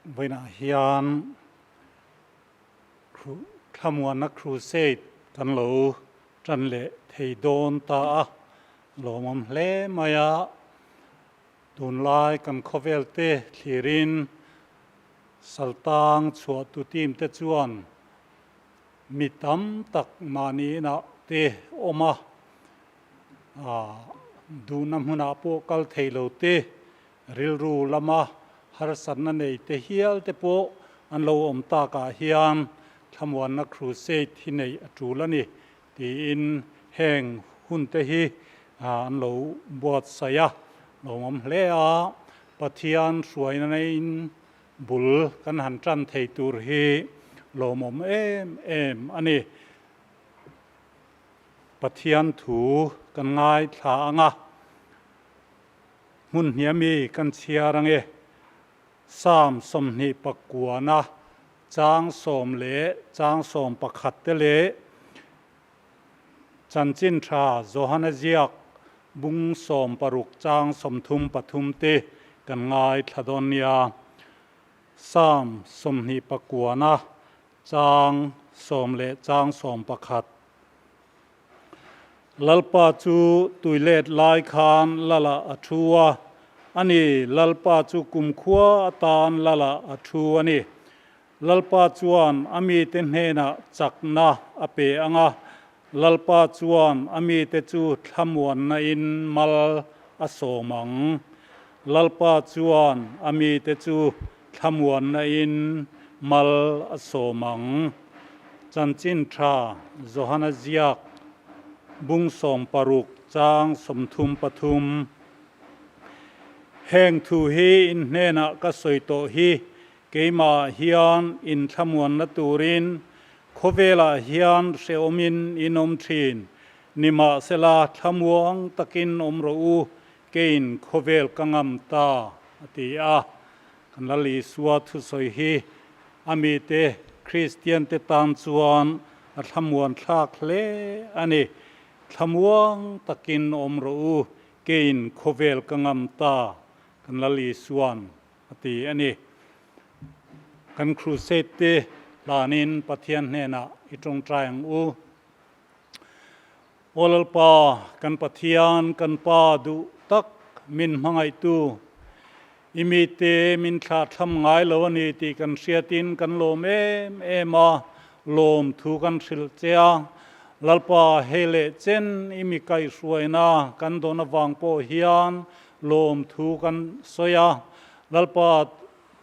Vawiinah hian Thlamuanna Crusade kan lo tan leh thei dawn ta a, lawmawm hle mai a. Tunlai kan khawvel te thlirin Saltang chhuahtu team te chuan mi tam tak mahni inah te awm a, duhna hmunah pawh kal thei lo te, rilru lama harsatna nei te hial te pawh an lo awm takah hian thlamuanna crusade hi neih a tul a ni tiin heng hun te hi an lo buatsaih a, lawmawm hle a, Pathian hruaina neiin bul kan han tan thei tur hi lawmawm em em a ni. Pathian thu kan ngaithla ang a, hmun hniami kan chhiar ang e. Psalm 29-a chang sawm leh chang sawm pakhat te leh Chanchin Tha Johana ziak bung sawm paruk chang sawmthum pathum te kan ngaithla dawn nia. Psalm 29-a chang sawm leh chang sawm pakhat. Lalpa chu tuilet lai khan Lala a thu a, a ni, Lalpa chu kumkhua atan Lala a thu a ni. Lalpa chuan a mite hnenah chakna a pe ang a, Lalpa chuan a mite chu thlamuanna in mal a sawm ang. Lalpa chuan a mite chu thlamuanna in mal a sawm ang. Chanchin tha Johana ziak bung sawm paruk chang sawmthum pathum. Heng thu hi in hnenah ka sawi tawh hi keimah hian in thlamuanna turin khawvelah hian hrehawmin in awm thin. Nimahsela thlamuang takin awm rawh u, Keiin khawvel ka ngam ta, a ti a. Kan Lal Isua thusawi hi a mite Kristiante tan chuan a thlamuan thlak hle a ni. Thlamuang takin awm rawh u, keiin khawvel ka ngam ta, kan Lal Isua'n a ti a ni. Kan crusade te hlanin Pathian hnenah i tawngtai ang u. Aw Lalpa, kan Pathian, kan Pa duh tak min hmangaihtu, i mite min thlahthlam ngai lo a ni tih kan hriatin kan lawm em em a, lawm thu kan hrilh che a. Lalpa, hei leh chen i mi kaihhruaina kan dawn avang pawh hian lawm thu kan sawi a. Lalpa,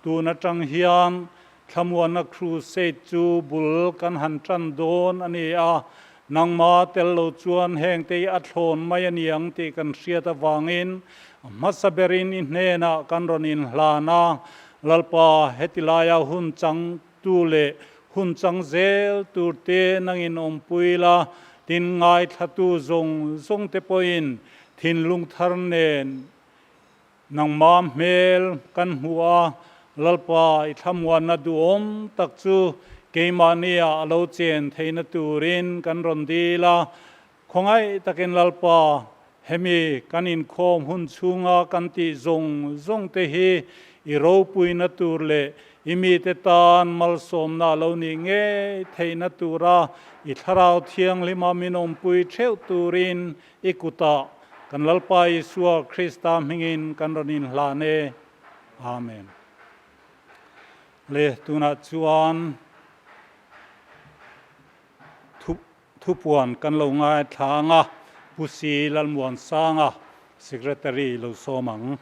tun atang hian Thlamuanna Crusade chu bul kan han tan dawn a ni a, nangma tel lo chuan hengte hi a thlawn mai a ni ang tih kan hriat avangin hmasa berin i hnenah kan rawn inhlan a, Lalpa heti laia hun changtu leh hun chang zel turte nangin awmpui la, tin ngaithlatu zawng zawngte pawhin thinlung thar nen Nangmah hmel kan hmuh a, Lalpa i thlamuanna duhawm tak chu keimahnia a lo chen theihna turin kan rawn dil a. Khawngaih takin Lalpa, hemi kan inkhawm hun chhunga kan tih zawng zawng te hi i ropuina tur leh i mite tan malsawmna a lo nih ngei theihna tura i Thlarau Thianghlima min awmpui theuh turin I kutah kan Lalpa Isua Krista hmingin kan rawn inhlan e. Amen. Le tunah chuan thu thupuan kan lo ngaithla ang a, Pu Si Lalmuansanga, Secretary lo sawm ang.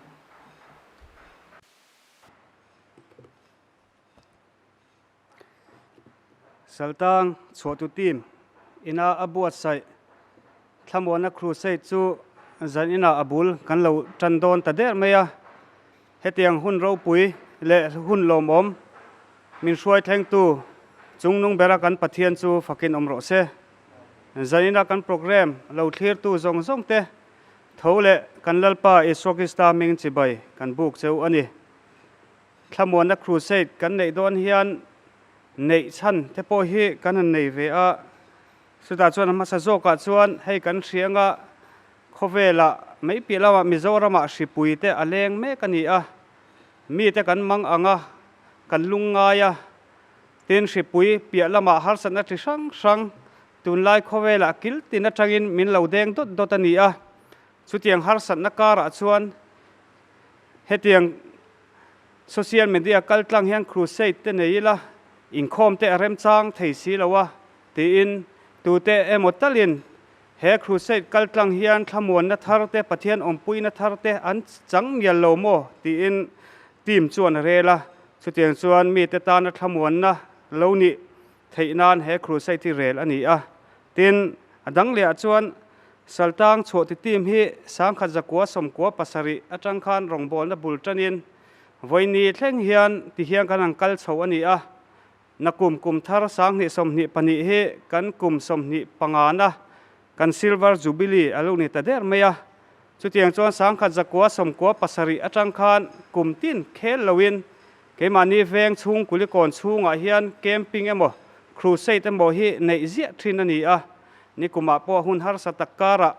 Saltang chhuahtu team ina a buatsaih Thlamuanna Crusade chu zan inah a bul kan lo tan dawn ta der mai a. Hetiang hun ropui leh hun lawmawm min hruai thlengtu chungnung bera kan Pathian chu fakin awm rawh se. Zan ina kan program lo thlirtu zawng zawng te tho leh kan Lalpa Isua Krista hming chibai kan buk cheu a ni. Thlamuanna Crusade kan neih dawn hian neih chhan te pawh hi kan han nei ve a, chutah chuan a hmasa zawkah chuan hei kan hria anga khawvelah mai piah lamah Mizoramah hripui te a leng mek a ni a, mite kan mang ang a, kan lungngai a, tin hripui piah lamah harsatna chi hrang hrang tunlai khawvelah kil tin atangin min lo deng dawt dawt a ni a. Chutiang harsatna karah chuan hetiang social media kaltlang hian crusade te nei ila inkhawm te a remchang thei si lo a tiin tute emaw talin he crusade kaltlang hian thlamuanna thar te Pathian awmpuina thar te an chang mial lo maw tiin team chuan a rel a. Chutiang chuan mite tana thlamuanna lo nih theih nan he crusade hi rel a ni a. Tin, a dang lehah chuan Saltang chhuahti team hi 1117 atang khan rawngbawlna bul tanin vawiini thleng hian tihian kan han kal chho a ni a. Nakum kum thar 2022 hi kan kum 25 na kan Silver Jubilee a lo ni ta der mai a. Chutiang chuan 1997 atang khan kum tin khel loin keimahni veng chhung Kulikawn chhungah hian camping emaw crusade emaw hi neih ziah thin a ni a. Nikumah pawh hun harsa tak karah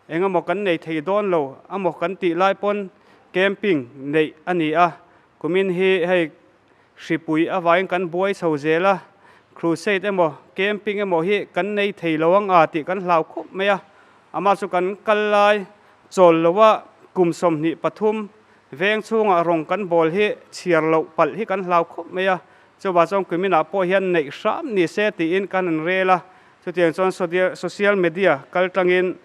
engemaw kan nei thei dawn lo amaw kan tih lai pawn camping neih a ni a. Kumin hi hei hripui avangin kan buai chho zel a, crusade emaw camping emaw hi kan nei thei lo ang a tih kan hlau khawp mai a. Amah chu kan kal lai chawl loa kum 23 veng chhungah rawng kan bawl hi chhiar loh palh hi kan hlau khawp mai a. Chuvah chuan kuminah pawh hian neih hram ni se tiin kan an rel a. Chutiang chuan social media kal tangin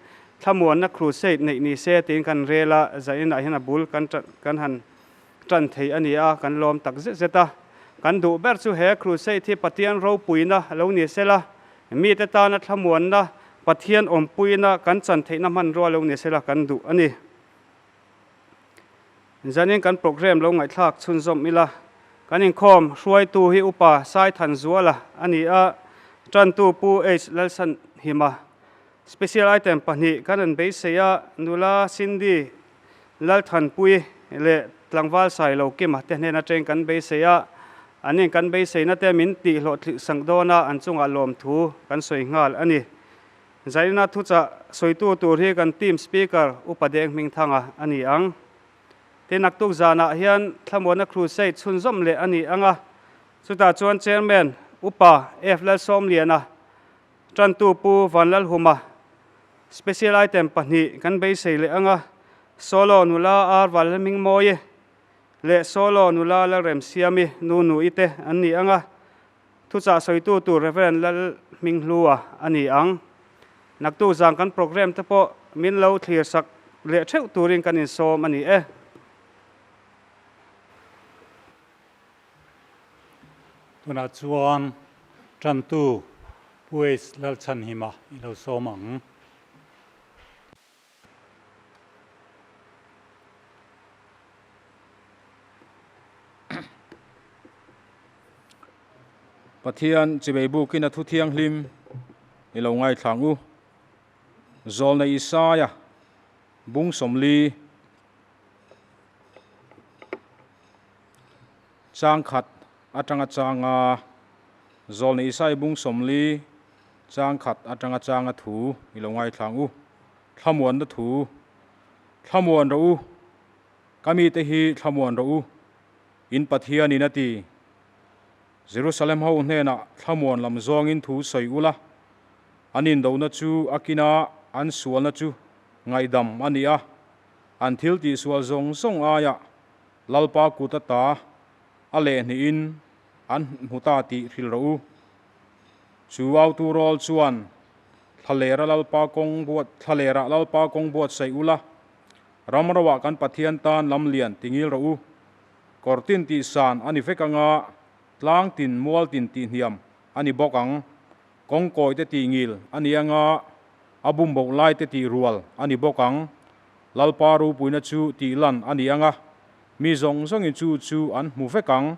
thlamuanna crusade neih ni se tiin kan rel a. Zainah hian a bul kan kan han tan thei a ni a, kan lawm tak zet zet a. Kan duh ber chu he crusade hi Pathian ropuina lo ni sela, mite tana thlamuanna, Pathian awmpuina kan chan theihna hmanrua lo ni sela kan duh a ni. Zanin kan program lo ngaihthlak chhunzawm ila, kan inkhawm hruaitu hi Upa Saithanzuala a ni a, tantu Pu H Lalsanhima. Special item pahnih kan an beisei a, nula Cindy Lalthanpui leh tlangval Sailo Kima te hnen atangin kan beisei a, an in kan beiseina te min tihhlawhthlih sang dawn a, an chungah lawmthu kan sawi nghal a ni. Zaina thuchah sawitu tur hi kan team speaker Upa Deng Hmingthanga a ni ang. Tin, naktuk zanah hian Thlamuanna Crusade chhunzawm leh a ni ang a, chutah chuan Chairman Upa F Lalsawmliana, Tantu Pu Vanlalhuma, Special item pahnih kan beisei leh ang a, Solo nula R Valhmingmawii leh Solo nula Lalremsiami nu nu-i te an ni ang a, Thuchah sawitu tur Rev. Lalhminghlua a ni ang. Naktuk zan kan programme te pawh min lo thlir sak leh theuh turin kan insawm a ni e. Tunah chuan tantu Pu H. Lalchhanhima i lo sawm ang. Pathian chibei bukin a thu thianghlim i lo ngaithlang u. Zawlna Isaia bung 40 chang khat atanga changa Zawlna Isaia bung 40 chang khat atanga changa thu i lo ngaithlang u. Thlamuanna thu thlamuan rawh u. Ka mite hi thlamuan rawh u. In Pathianin a ti. Jerusalem ho hnenah thlamuan lam zawngin thu sawi ula, an indona chu a kina an sualna chu ngaihdam a ni a, an thil tihsual zawng zawng aiah Lalpa kut ata a lehhnihin an hmu ta tih hrilh rawh u. Chu autu rawl chuan thlalera Lalpa kawng buat thlalera Lalpa kawng buatsaih ula, ramroah kan Pathian tan lamlian tingil rawh u. Kawr tin tih san a ni vek anga, tlang tin mual tin tih hniam a ni bawk ang. Kawng kawi te tih ngil a ni anga, a bumboh lai te tih rual a ni bawk ang. Lalpa ropuina chu tih lan a ni anga, mi zawng zawngin chu chu an hmu vek ang.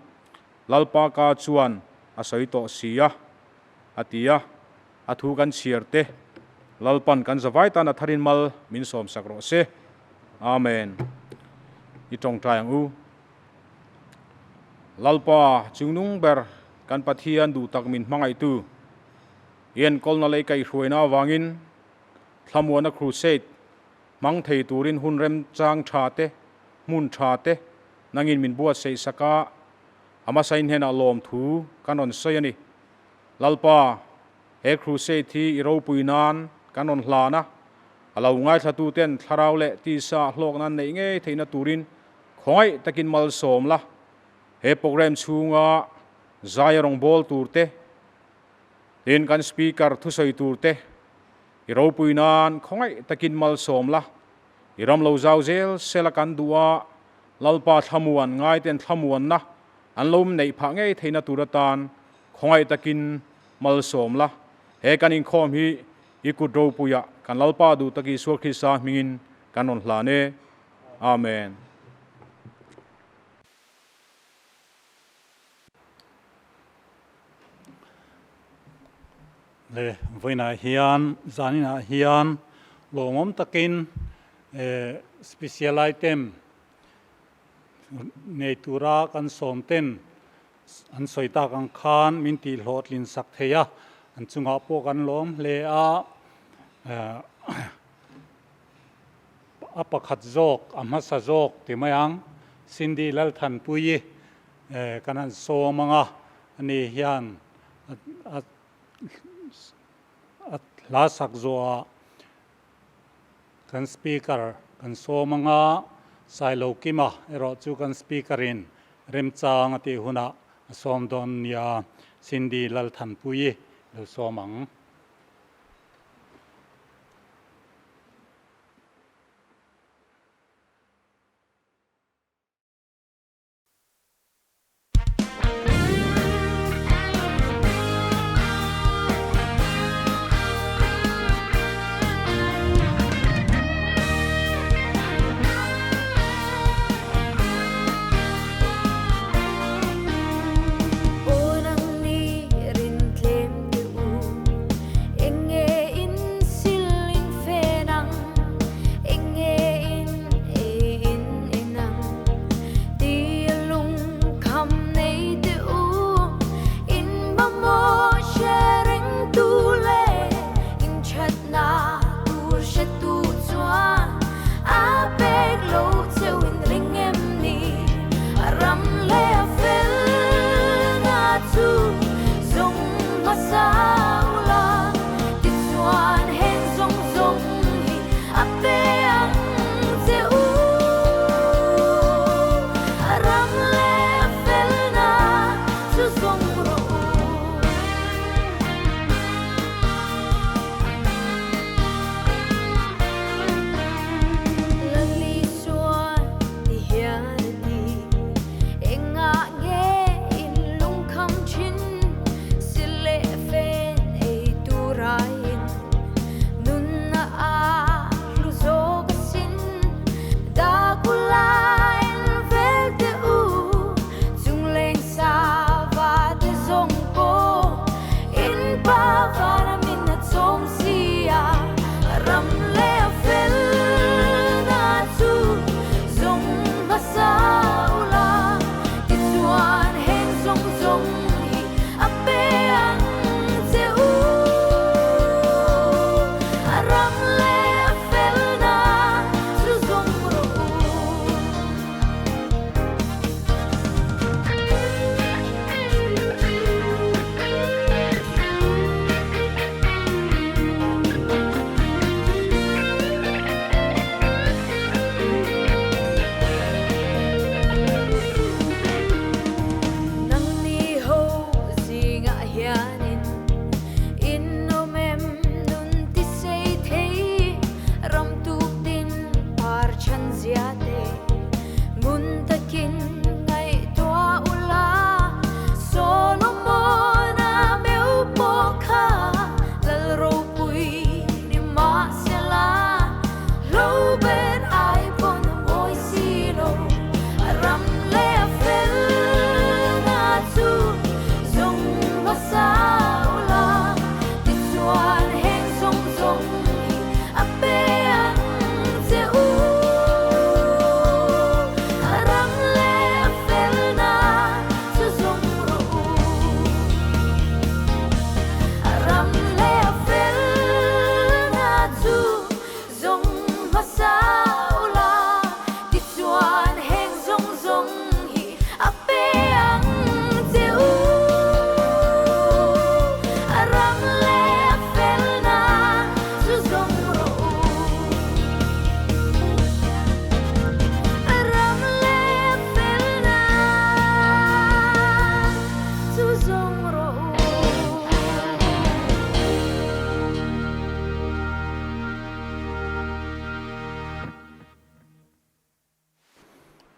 Lalpa ka chuan a sawi tawh si a, a ti a. A thu kan chhiar te, Lalpan kan zavai tan a tharin mal min sawmsak rawh se. Amen. I tawngtai ang u. Lalpa chungnung ber kan Pathian duh tak min hmangaihtu i enkawlna lei kaihhruaina avangin thlamuana crusade hmang thei turin hun remchang tha te, hmun tha te nangin min buatsaih sak a. A hmasain hnenah lawmthu kan rawn sawi a ni. Lalpa, he crusade hi i ropui nan kan rawn hlan a, a lo ngaithlatuten thlarau leh tisa hlawkna an neih ngei theihna turin khawngaih takin malsawm la. He programme chhunga zai rawngbâwl tur te, tin kan speaker thusawi tur te i ropui nan khawngaih takin malsawm la. I ram lo zau zel sela kan duh a, Lalpa thlamuan ngaiten thlamuanna an lo neih phah ngei theihna tur atan khawngaih takin malsawm la. He kan inkhawm hi i kut ropuiah kan Lalpa duh tak Isua Krista hmingin kan rawn hlan e. Amen. Le vawiinah hian zaninah hian lawmawm takin special item nei tura kan sawm ten an sawi tak ang khan min tih hlawhtlin sak thei a, an chungah pawh kan lawm hle a. A pakhat zawk, a hmasa zawk ti mai ang, Cindy Lalthanpuii kan han sawm ang a, ani hian a hla sak zawhah kan Speaker kan sawm ang a, Sailokima erawh chu kan Speaker-in remchang a tih hunah a sawm dawn nia, Cindy Lalthanpuii lo sawm ang. Aw nang ni rin tlem teh u.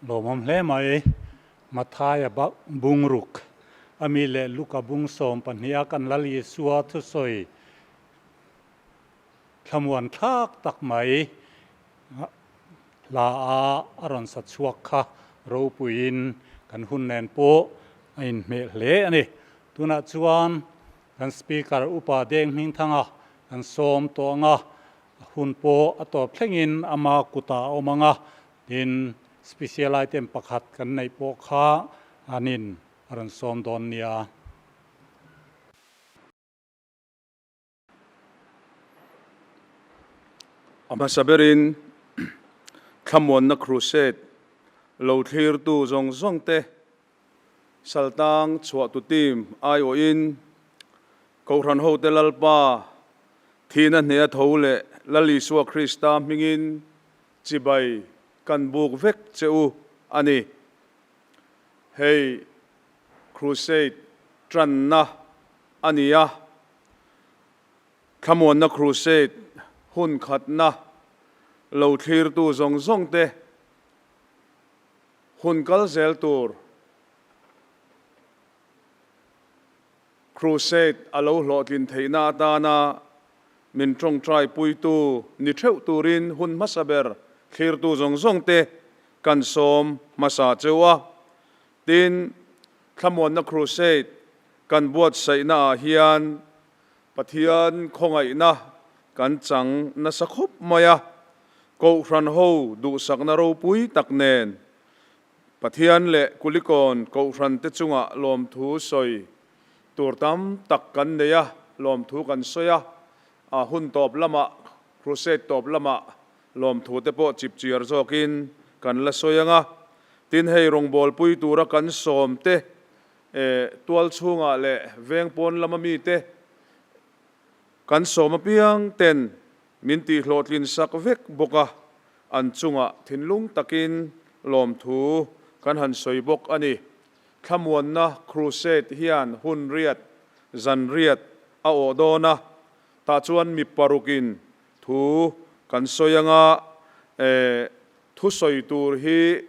Lawmawm hle mai. Mathaia bungruk a mi leh Luka bung 12 a kan Lal Isua thusawi thlamuan thlak tak mai hla a a rawn sa chhuak kha ropuiin kan hun nen pawh a inhmeh hle a ni. Tunah chuan kan Speaker Upa Deng Hmingthanga kan sawm tawh ang a, a hun pawh a tawp thlengin ama kutah a awm ang a, tin Special item pakhat kan neih pawh kha anin a rawn sawm dawn nia. A hmasa berin Thlamuanna Crusade lo thlirtu zawng zawng te Saltang chhuahtu team aiawhin Kohhran hote Lalpa thihna hneh a tho leh Lal Isua Krista hmingin chibai kan buk vek che u a ni. Hei Crusade tanna a ni a, Thlamuanna Crusade hun khatna lo thlirtu zawng zawng te hun kal zel tur Crusade a lo hlawhtlin theihna atana min tawngtai puitu ni theuh turin hun hmasa ber thlirtu zawng zawng te kan sawm hmasa cheu a. Tin, Thlamuanna Crusade kan buatsaihna ah hian Pathian khawngaihna kan chang nasa khawp mai a, Kohhran ho duhsakna ropui tak nen Pathian leh Kulikawn Kohhran te chungah lawmthu sawi tur tam tak kan nei a, lawmthu kan sawi a, a hun tawp lamah, Crusade tawp lamah Lawmthu te pawh chip chiar zawkin kan la sawi ang a, tin hei rawngbawlpui tura kan sawm te, tual chhungah leh veng pawn lama mite kan sawm apiang ten min tihhlawhtlin sak vek bawk a, an chungah thinlung takin lawmthu kan han sawi bawk a ni. Thlamuanna Crusade hian hun riat, zan riat a awh dawn a, tah chuan mi parukin Thu kan sawi anga thu sawi tur hi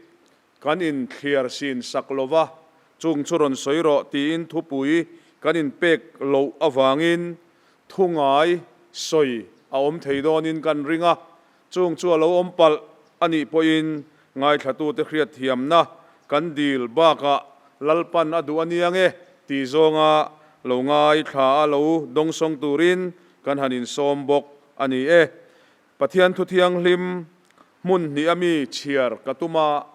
kan inthliar sin sak lo va, chung chu rawn sawi rawh tiin thupui kan inpek loh avangin thu ngai sawi a awm thei dawnin kan ring a, chung chu a lo awm palh a nih pawhin ngaithlatute hriatthiamna kan dil bakah Lalpan a duh a nia nge tih zawnga lo ngaithla a lo dawngsawng turin Kan han insawm bawk a ni e. Pathian thu thianghlim hmun hnih a mi chhiar ka tum a,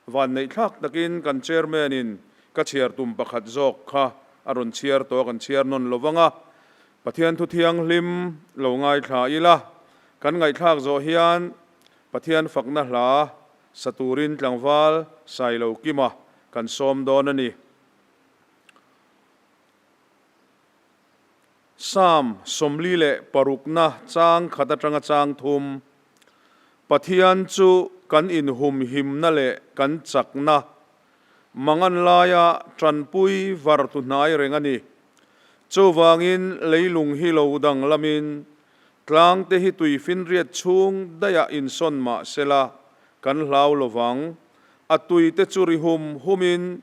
vanneihthlak takin kan Chairman in ka chhiar tum pakhat zawk kha a rawn chhiar tawh a, kan chhiar nawn lo vang a. Pathian thu thianghlim lo ngaithla ila, kan ngaihthlak zawh hian Pathian fakna hla sa turin tlangval Sailo Kima kan sawm dawn a ni. Psalm 46na chang khat atanga chang thum, Pathian chu kan inhumhimna leh kan chakna, mangan laia tanpui var tu hnai reng a ni. Chuvangin leilung hi lo danglamin tlangte hi tuifinriat chhung daihah insawn mah sela kan hlau lovang, a tuite chu ri hum humin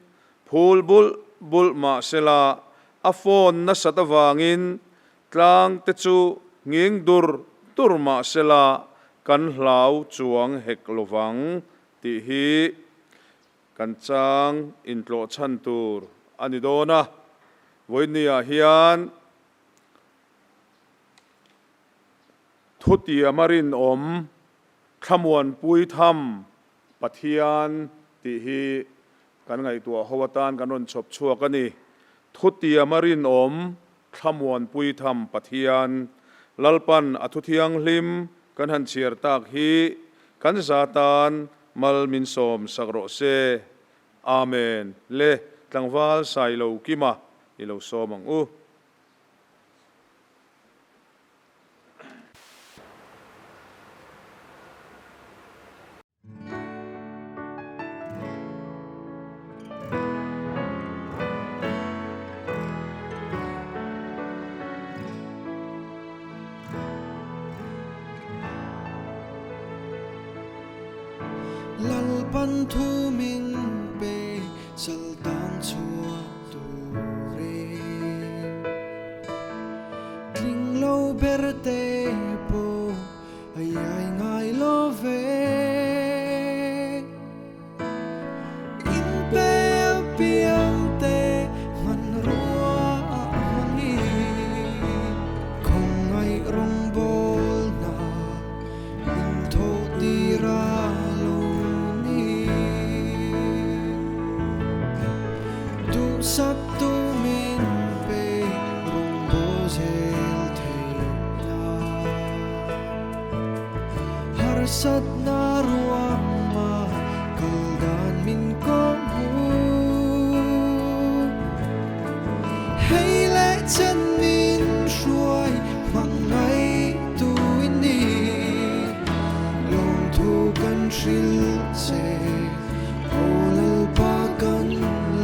Phul bulh bulh mah sela a phone nasat avangin tlang te chu nghing dur dur mah sela kan hlau chuang hek lovang tih hi kan chang intlawh chhan tur a ni dawn a. Vawinia hian thutiam a rinawm thlamuanpui tham Pathian tih hi Kan ngaihtuah ho atan kan rawn chhawp chhuak a ni. Thutiam a rinawm, thlamuanpui tham Pathian, Lalpan a thu thianghlim kan han chhiar tak hi kan za tan mal min sawm sak rawh se. Amen. Le tlangval Sailo Kima i lo sawm ang u. Lalpan thu min pe Saltang chhuah turin Tling lo ber te pawh a iai ngai lo ve. In pe apiang te hmanrua a hmangin khawngaih rawngbâwl hna min thawh tir a lo ni. Duhsak tu min pe rawngbâwl zel theih hna. Harsatna ruangma kal dan min kawng hu. Hei leh chen min hruai hmang ngai tu in ni. Lawmthu kan hrilh che aw Lalpa kan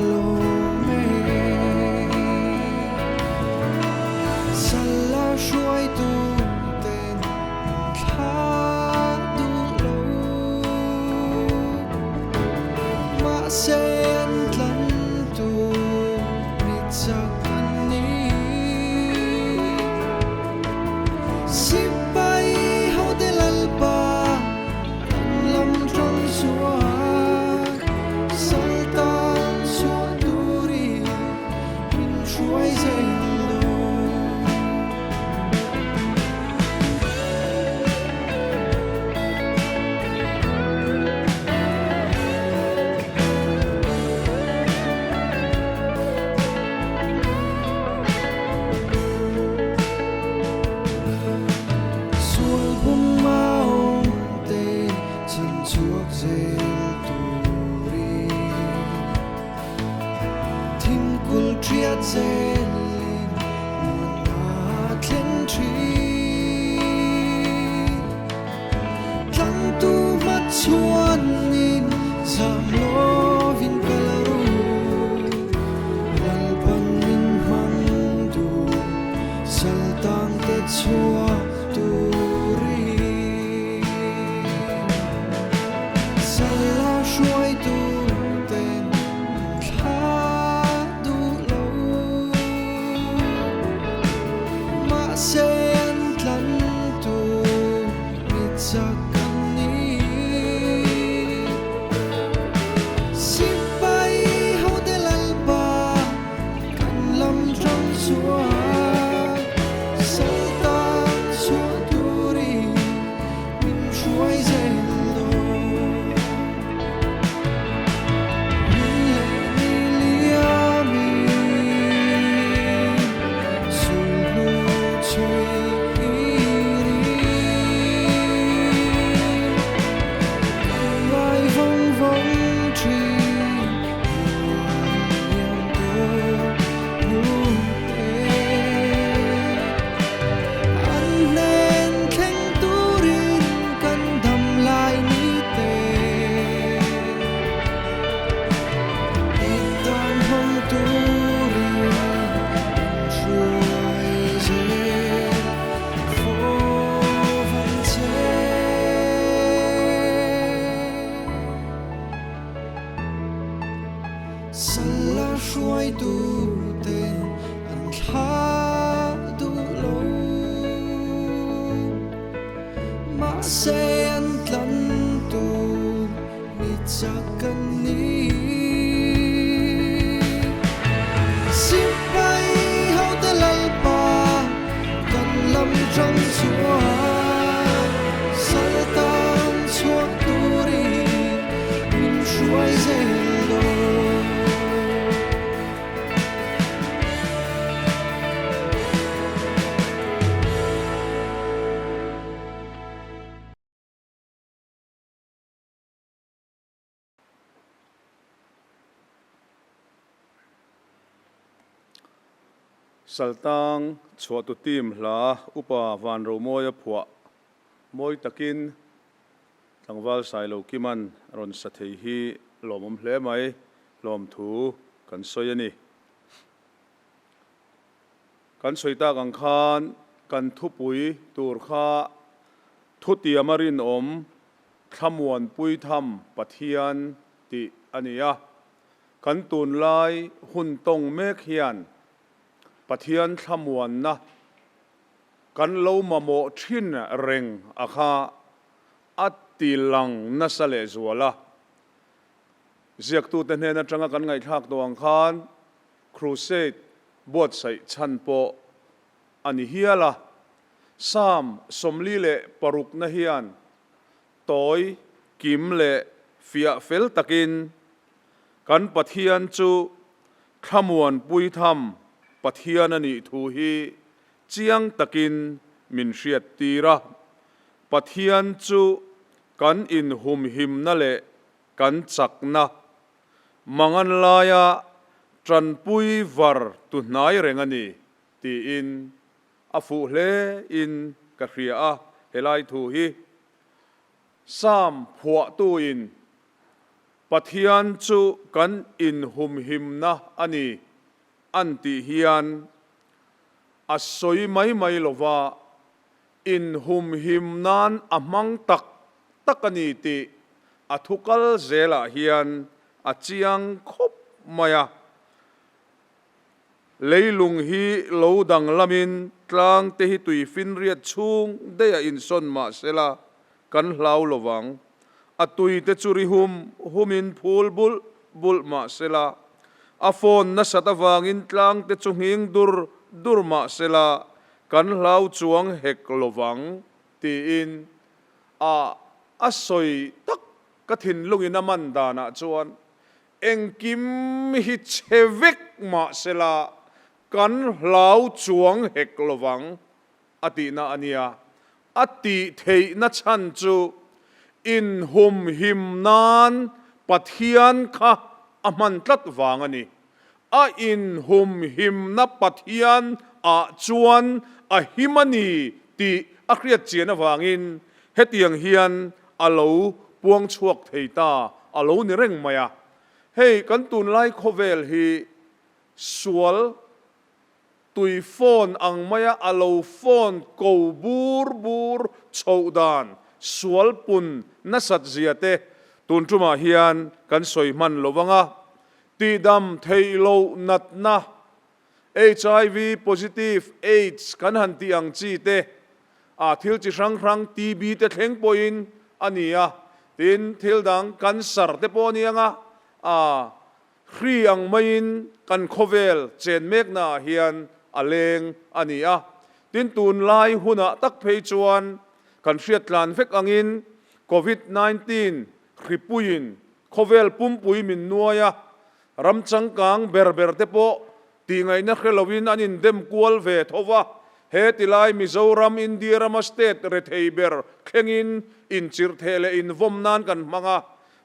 lawm e. Sala hruaitu ten thla duh lo. Mahse an tlan tur mi chak an ni. Sipai hote Lalpa kan lam tang chuan Saltan chhuah turin min hruai zel dawn. Sual bum a awm te chhan chhuak zel turin Thingkul thiat zelin muanna thleng thin. Tlangtu hmachhuanin zam lovin kal a ru. Lalpan min hmang duh saltangte chhuak turin. Sala hruaitu ten an thla duh lo. Mahse an tlan tur mi chak an ni. Sipai hote Lalpa kan lam tang chuan Saltan chhuah turin min hruai zel dawn. Min leh ni liamin sulhnu chhui kirin kan ngai vawng vawng thin muan liam tawh hnute. An hnen thleng turin kan dam lai ni te. I tan hmang turin min hruai zel fawv ang che. Sala hruaitu ten an thla duh lo. Mahse an tlan tur mi chak an ni. Sipai hote Lalpa kan lam tang chuan Saltan chhuak turin min hruai zel dawn. Saltang chhuahtu team hla upa Vanromawia phuah mawi takin tlangval Sailo Kiman rawn sa thei hi lawmawm hle mai, lawmthu kan sawi a ni. Kan sawi tak ang khan kan thupui tur kha thutiama rinawm Thlamuanpui Tham Pathian tih a ni a. Kan tunlai hun tawng mek hian Pathian thlamuanna kan lo mamawh thin reng a kha a ti lang nasa lehzual a. Ziaktute hnen atanga kan ngaihthlak tawh ang khan Crusade buatsaih chhan pawh a ni hial a. Psalm 46 na hian tawi, kim leh fiah fel takin kan Pathian chu thlamuanpui tham Pathian a nih thu hi chiang takin min hriattir a. Pathian chu kan inhumhimna leh kan chakna mangan laia tanpui var tu hnai reng a ni tiin a fuh hle in ka hria a, helai thu hi Psalm phuahtuin Pathian chu kan inhumhimna a ni an tih hian a sawi mai mai lova, inhumhim nan a hmang tak tak a ni tih a thu kal zelah hian a chiang khawp mai a. Leilung hi lo danglamin tlang te hi tui finriat chhung daih a insawn mah sela kan hlau lo vang. A tui te chu ri hum humin phul bulh bulh mah sela, a phone nasat avangin tlang te chu nghing dur dur mah sela kan hlau chuang hek lo vang tiin a a sawi tak ka thinlungin a man danah chuan Engkim hi chhe vek mah sela kan hlau chuang hek lovang a tihna a nia. A tih theihna chhan chu inhumhim nan Pathian kha a hman tlat vang a ni. A inhumhimna Pathian ah chuan a him a ni tih a hriat chian avangin Hetiang hian a lo puang chhuak thei ta a lo ni reng mai a. Hei kan tunlai khawvel hi sual tui phone ang maia a lo phone ko bur bur chhoh dan sual pun nasat zia te tun tumah hian kan sawi hman lo vang a. Tihdam theih loh natna HIV positive, AIDS kan han tih ang chi te, ah thil chi hrang hrang TB te thleng pawhin a ni a, tin thil dang cancer te pawh a ni ang a, ah hri ang maiin kan khawvel chen mekna ah hian a leng a ni a, tin tunlai hunah tak phei chuan kan hriat tlan vek angin Covid 19 hripuiin khawvel pumpui min nuai a, Ram changkang ber ber te pawh tihngaihna hre loin an indem kual ve tho va, he tilai Mizoram, India rama state rethei ber thlengin inchirh theh leh invawm nan kan hmang a,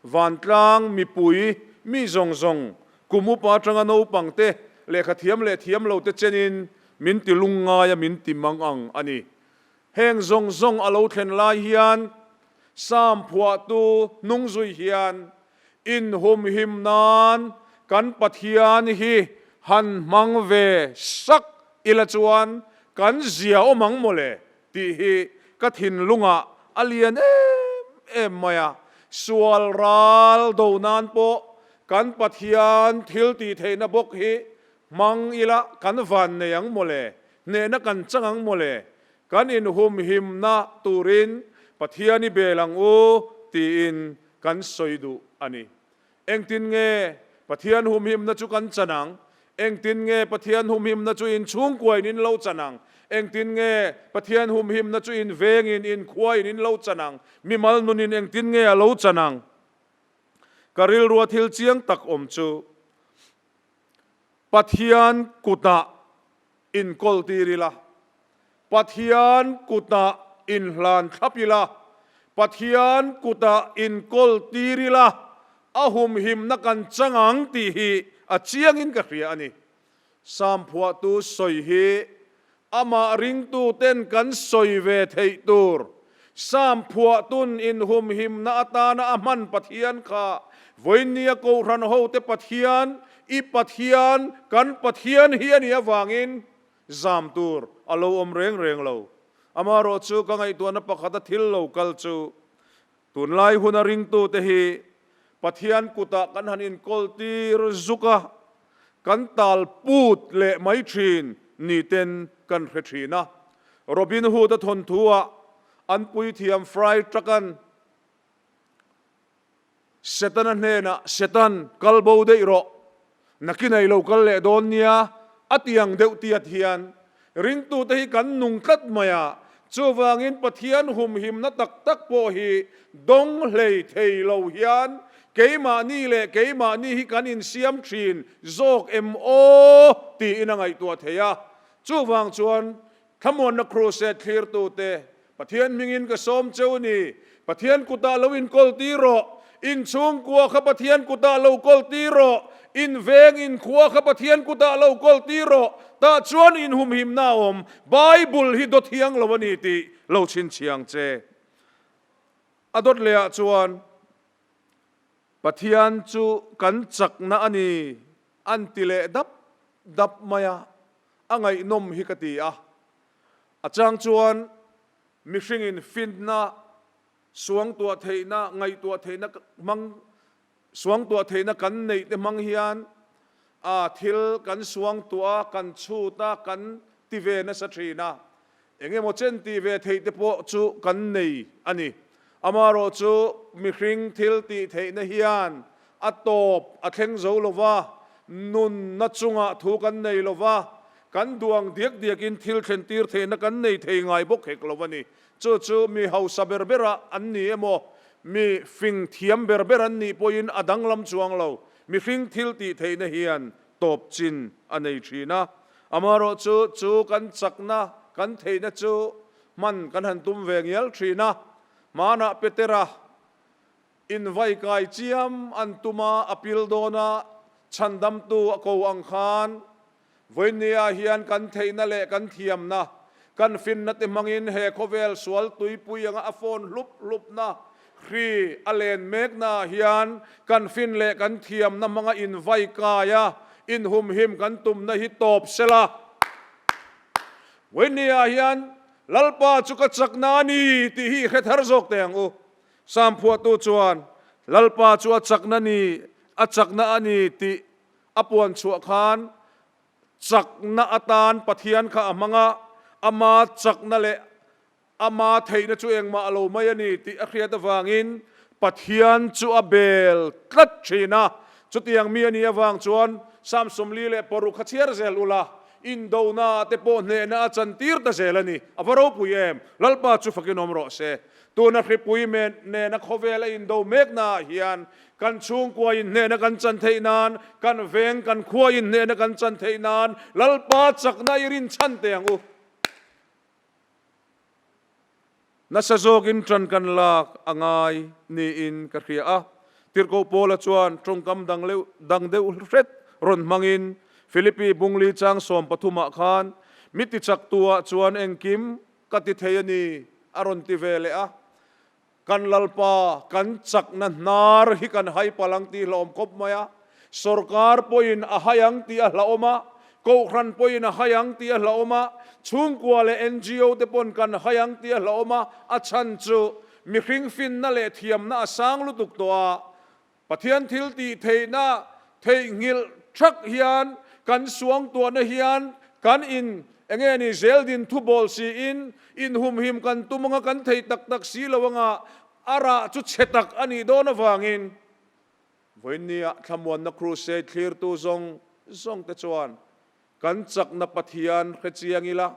vantlang, mipui, mi zawng zawng, kum upa atanga naupang te, lehkha thiam leh thiam lo te chenin min ti lungngai a min ti mang ang a ni. Heng zawng zawng a lo thlen lai hian Psalm phuahtu hnung zui hian inhumhim nan kan Pathian hi han hmang ve sak ila chuan kan zia awm ang mawle tih hi ka thinlungah a lian em em mai a. Sual ral do nan pawh kan Pathian thil tih theihna bawk hi hmang ila kan van nei ang mawle, hnehna kan chang ang mawle, kan inhumhimna turin Pathian i bel ang u tiin kan sawi duh a ni. Engtin nge Pathian humhimna chu kan chan ang? Engtin nge Pathian humhimna chu in chhungkuain in lo chan ang? Engtin nge Pathian humhimna chu in vengin, in khuain in lo chan ang? Mimal nunin engtin nge a lo chan ang? Ka rilrua thil chiang tak awm chu Pathian kutah inkawl tir ila, Pathian kutah inhlan thlap ila, Pathian kutah inkawl tir ila, a humhimna kan chang ang tih hi a chiangin ka hria a ni. Psalm phuahtu sawi hi amah ringtuten kan sawi ve theih tur, Psalm phuahtun inhumhimna atana a hman Pathian kha vawinia Kohhran hote Pathian, i Pathian, kan Pathian hi a nih avangin zam tur a lo awm reng reng lo. Amaherawhchu ka ngaihtuahna pakhata thil lo kal chu. Tunlai huna ringtute hi Pathian kutah kan han inkawltir zuk a, kan tal put leh mai thin ni ten kan hre thin a. Robin Hood-a thawnthu-ah an puithiam Fry Truck-a'n Setana hnenah, Setan, kal bo daih rawh, nakin ei lo kal leh dawn nia, a ti ang deuh tiat hian ringtute hi kan nung tlat mai a, chuvangin Pathian humhimna tak tak pawh hi dawng hlei thei lo hian keimahni leh keimahni hi kan insiam thin zawk em aw tiin a ngaihtuah thei a. Chuvang chuan Thlamuanna Crusade thlirtute, Pathian hmingin ka sawm cheu ni, Pathian kutah lo inkawl tir rawh, in chhungkua kha Pathian kutah lo kawl tir rawh, in veng in khua kha Pathian kutah lo kawl tir rawh, tah chuan in humhimna a awm, Bible hi dawt hiang lo a ni tih lo chhinchhiang che. A dawt lehah chuan Pathian chu kan chakna a ni an ti leh dap dap mai a. A ngaihnawm hi ka ti a, a chang chuan mihringin finna, suangtuah theihna, ngaihtuah theihna hmang, suangtuah theihna kan neih te hmang hian a thil kan suangtuah a, kan chhut a, kan ti ve nasa thin a. Eng emaw chen tih ve theih te pawh chu kan nei a ni. Amaherawh chu mihring thil tih theihna hian a tawp a thleng zo lo va, nunna chungah thu kan nei lo va, kan duang diak diakin thil thlen tir theihna kan nei thei ngai bawk hek lo a ni. Chu chu mi hausa ber berah an ni emaw, mi fing thiam ber ber an nih pawhin a danglam chuang lo. Mihring thil tih theihna hian tawp chin a nei thin a. Amaherawh chu, chu kan chakna, kan theihna chu hman kan han tum ve ngial thin a. Hmanah Petera invaikai chiam an tum a, a pil dawn a, chhandamtu a ko ang khan vawinia hian kan theihna leh kan thiamna, kan finna te hmangin he khawvel sual tuipui anga a fawn hlup hlupna Hri a len meknaah hian kan fin leh kan thiamna hmanga invaikai a, inhumhim kan tumna hi tawp sela. Vawinia hian Lalpa chu ka chakna a ni tih hi i hre thar zawk teh ang u. Sam phuahtu chuan Lalpa chu a chakna ni, a chakna a ni tih a puan chhuah khan chakna atan Pathian kha a hmang a, ama chakna leh Ama theihna chu engmah a lo mai a ni tih a hriat avangin Pathian chu a bel tlat thin a. Chutiang mi a nih avang chuan Psalm 46 kha chhiar zel ula, indona te pawh hnehna a chantir ta zel a ni. A va ropui em! Lalpa chu fakin awm rawh se. Tuna hripui nena khawvel a indo meknaah hian kan chhungkua inhnehna kan chan theih nan, kan veng, kan khua inhnehna kan chan theih nan Lalpa chakna i rinchhan teh ang u. Nasa zawkin ṭan kan lak a ngai niin ka hria a. Tirhkoh Paula chuan ṭawngkam dang leuh dang deuh hret rawn hmangin Philippi bungli chang 13 ah khan, Mi tichaktu ah chuan engkim ka ti thei a ni a rawn ti ve leh a. Kan Lalpa, kan chakna hnar hi kan hai palh ang tih hlauhawm khawp mai a. Sorkar pawhin a hai ang tih a hlauhawm a, Kohhran pawhin a hai ang tih a hlauhawm a, chhungkua leh NGO te pawn kan hai ang tih a hlauhawm a, a chhan chu mihring finna leh thiamna a sang lutuk tawh a. Pathian thil tih theihna theihnghilh thak hian kan suangtuahna hian kan in enge ni zel din thu bawl siin inhumhim kan tum anga kan thei tak tak si lo anga a rah chu chhe tak a nih dawn avangin vawiinnia thlamuanna crusade thlirtu zawng zawng te chuan Kan chakna Pathian hre chiang ila,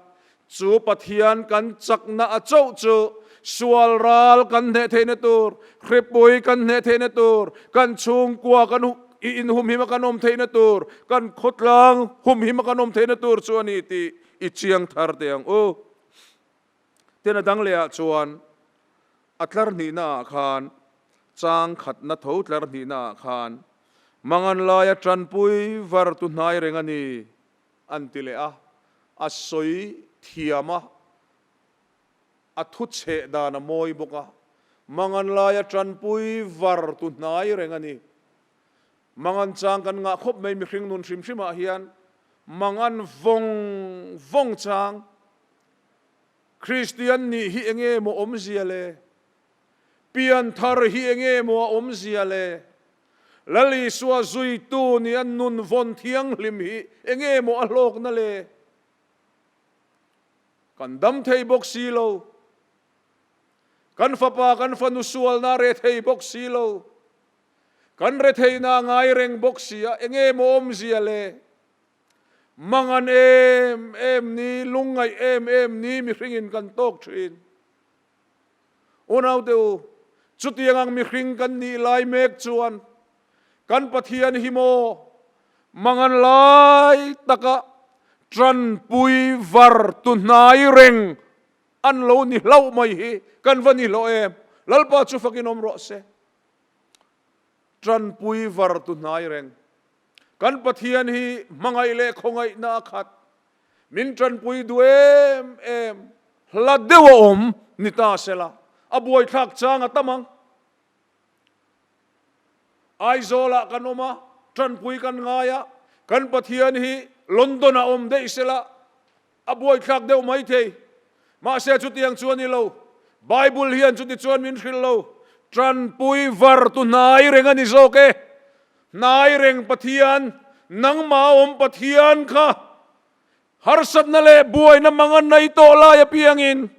chu Pathian kan chakna a chauh chu sual ral kan hneh theihna tur, hripui kan hneh theihna tur, kan chhungkua kan i inhumhim a kan awm theihna tur, kan khawtlang humhim a kan awm theihna tur chu a ni tih i chiang thar teh ang u. Tin a dang lehah chuan a tlar hnihnaah khan chang khatna tho tlar hnihnaah khan Mangan laia tanpui var tu hnai reng a ni, an ti leh a. A sawi thiam a, a thu chheh dan a mawi bawk a. Mangan laia tanpui var tu hnai reng a ni. Mangan chang kan ngah khawp mai mihring nun hrim hrimah hian mangan vawng vawng chang Kristian nih hi enge maw awmzia le? Pianthar hi enge maw a awmzia le? Lal Isua zuitu nih a nun vawn thianghlim hi enge maw a hlawkna le? Kan dam thei bawk si lo. Kan fapa kan fanu sualna re thei bawk si lo. Kan retheihna a ngai reng bawk si a, enge maw awmzia le? Mangan em em ni, lungngaih em em ni mihringin kan tawk thin. Unaute u, chutiang ang mihring kan nih lai mek chuan kan Pathian hi maw mangan lai taka tanpui var tu hnai reng an lo ni hlauh mai hi kan va ni hlawh em? Lalpa chu fakin awm rawh se. Tanpui var tu hnai reng kan Pathian hi hmangaih leh khawngaihna a khat. Min tanpui duh em em, hla deuh a awm ni ta sela, a buaithlak chang a tam ang. Aizawlah kan awm a, tanpui kan ngai a, kan Pathian hi London-ah awm daih sela, a buaithlak deuh mai thei. Mahse chutiang chu a ni lo. Bible hian chuti chuan min hrilh lo. Tanpui var tu hnai reng a ni zawk e. Hnai reng Pathian, nangmah awm Pathian kha harsatna leh buaina mang a nei tawh lai apiangin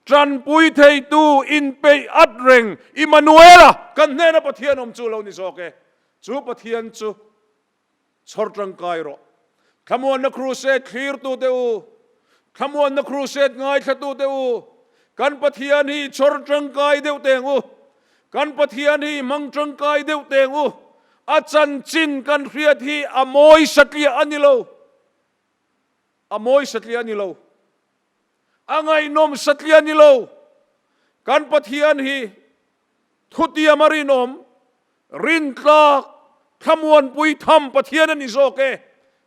tanpui theitu inpeih at reng Immanuela kan hnena Pathian awm chu lo ni zawk e. Chu Pathian chu chhawr tangkai rawh. Thlamuanna Crusade thlirtute u, Thlamuanna Crusade ngaithlatute u, kan Pathian hi chhawr tangkai deuh teng u, kan Pathian hi hmang tangkai deuh teng u, a chanchin kan hriat hi a mawi satliah a ni lo, a mawi satliah a ni lo, a ngaihnawm satliah a ni lo, kan Pathian hi Thutiam a rinawm, rintlak, thlamuanpui tham Pathian a ni zawk e.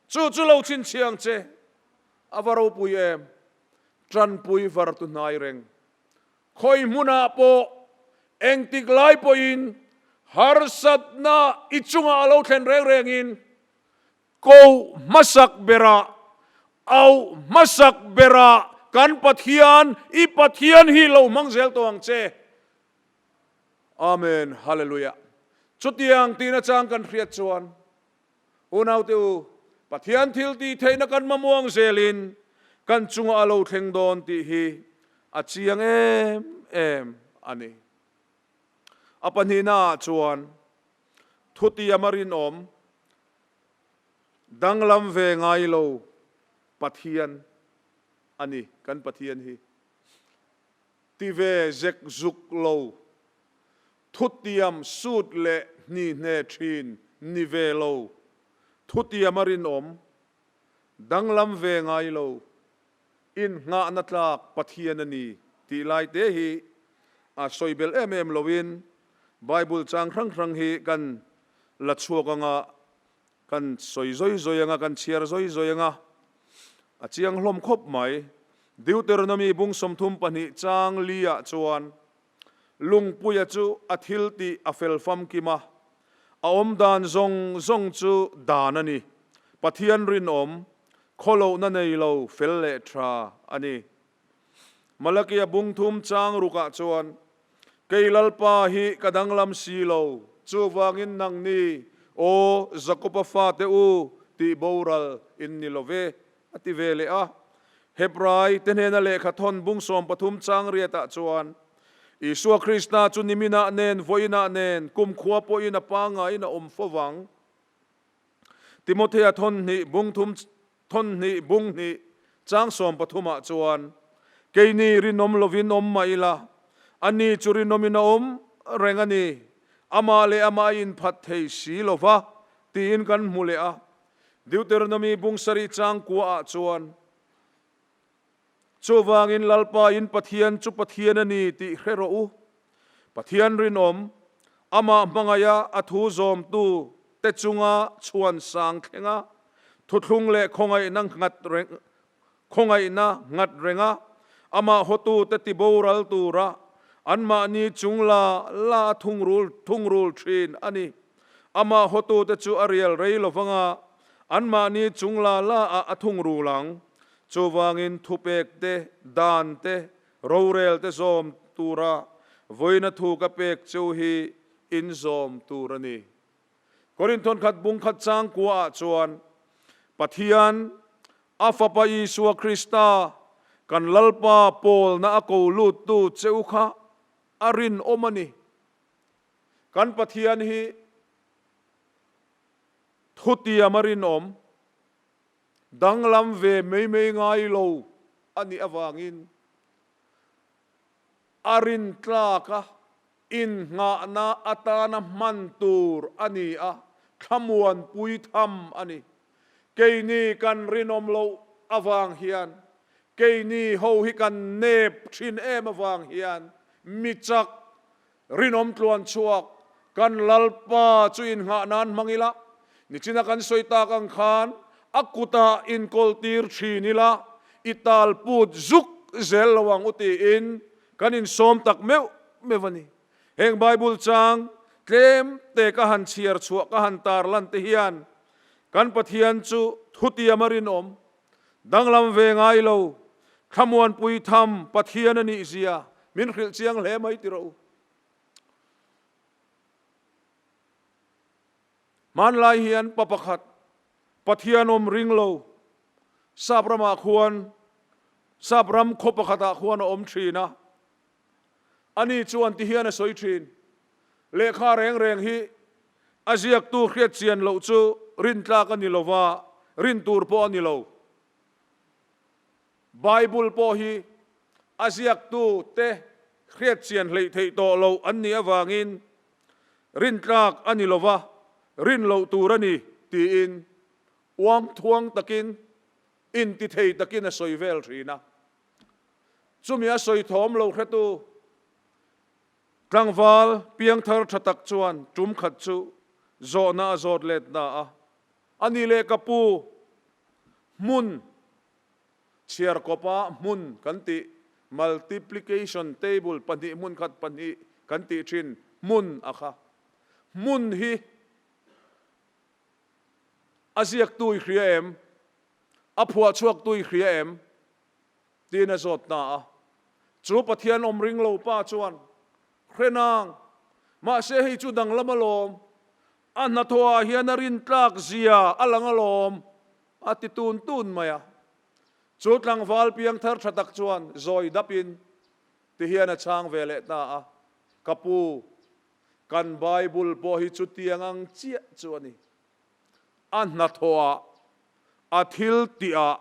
Chu chu lo chhinchhiang che. A va ropui em? Tanpui var tu hnai reng. Khawi hmunah pawh, engtik lai pawhin harsatna i chungah a lo thlen reng rengin Ko hmasak berah, auh hmasak berah kan Pathian, i Pathian hi lo hmang zel tawh ang che. Amen, Hallelujah. Chutiang tihna chang kan hriat chuan, unaute u, Pathian thil tih theihna kan mamawh ang zelin kan chungah a lo thleng dawn tih hi a chiang em em a ni. A pahnihnaah chuan, Thutiam a rinawm, danglam ve ngai lo Pathian a ni, kan Pathian hi. Ti ve zek zuk lo, thutiam sut leh hnihne thin ni ve lo, thutiam a rinawm, danglam ve ngai lo, innghahna tlak Pathian a ni tih lai te hi a sawi belh em em loin Bible chang hrang hrang hi kan la chhuak anga, kan sawi zawi zawi anga, kan chhiar zawi zawi anga, a chiang hlawm khawp mai. Deuteronomy bung 32 chang li ah chuan Lungpuia chu a thil tih a fel famkim a, a awm dan zawng zawng chu dan a ni. Pathian rinawm, khawlohna nei lo fel leh tha a ni. Malakia bung thum chang rukah chuan, Kei Lalpa hi ka danglam si lo, chuvangin nangni, aw Jakoba fate u, tih boral in ni lo ve, a ti ve leh a. Hebrai te hnena lehkha thawn bung 13 chang riatah chuan, Isua Krista chu niminah nen, vawiinah nen, kumkhua pawhin a pangaiin a awm fo vang. Timothea thawn hnih bung thum thawn hnih bung hnih chang 13 ah chuan, Keini rinawm lovin awm mah ila, ani chu rinawmin a awm reng a ni, amah leh amah a inphat thei si lo va, tiin kan hmu leh a. Deuteronomy bung sarih chang kua ah chuan, Chuvangin Lalpa in Pathian chu Pathian a ni tih hre rawh u. Pathian rinawm, amah hmangaiha a thu zawmtu te chunga chhuan sang thlenga thuthlung leh khawngaihna nghat reng khawngaihna nghat renga amah hawtute tiboral tura anmahni chung la la a thungrul thungrul thin a ni. Amah hawtute chu a rial rei lovanga anmahni chung la la ah a thungrul ang. Chuvangin thupek te, dan te, rorel te zawm tura Vawiina thu ka pek cheu hi in zawm tur a ni. Korinthon khat bung khat chang kuaah chuan Pathian a Fapa Isua Krista kan Lalpa pawlna a ko luttu cheu kha a rinawm a ni. Kan Pathian hi thutiam a rinawm, danglam ve mai mai ngai lo a nih avangin a rintlak a, Innghahna atana hman tur a ni a, thlamuanpui tham a ni. Keini kan rinawm loh avang hian, keini ho hi kan nep thin em avang hian mi chak, rinawm tluan chhuak kan Lalpa chu innghah nan hmang ila, nichina kan sawi tak ang khan a kutah inkawltir thin ila, i talput zuk zel lo ang u tiin Kan insawm tak meuh meuh a ni. Heng Bible chang tlem te ka han chhiar chhuah ka han tar lan te hian kan Pathian chu thutiam a rinawm, danglam ve ngai lo, thlamuanpui tham Pathian a nih zia min hrilh chiang hle mai ti rawh u. Hmanlai hian pa pakhat Pathian awm ring lo Sap ramah khuan Sap ram khaw pakhatah khuan a awm thin a. Ani chuan ti hian a sawi thin, Lehkha reng reng hi a ziaktu hriat chian loh chu rintlak a ni lo va, rin tur pawh a ni lo. Bible pawh hi a ziaktu te hriat chian hleih theih tawh loh an nih avangin Rintlak a ni lova, rin loh tur a ni, tiin uang thuang takin, intithei takin a sawi vel thin a. Chumi a sawi thawm lo hretu tlangval piangthar tha tak chuan tum khat chu zawhna a zawt let na a, A ni leh ka pu, hmun Chhiar kawpa hmun kan tih, multiplication table pahnih hmun khat pahnih kan tih thin hmun a kha. Hmun hi a ziaktu i hria em? A phuahchhuaktu i hria em? Tiin a zawt ta a. Chu Pathian awm ring lo pa chuan, Hre nang, mahse hei chu danglam alawm, a hnathawhah hian a rintlak zia a lang alawm, A ti tun tun mai a. Chu tlangval piangthar tha tak chuan zawi dapin ti hian a chhang ve leh ta a, Ka pu, kan Bible pawh hi chutiang ang chiah chu a ni. A hnathawhah, a thil tihah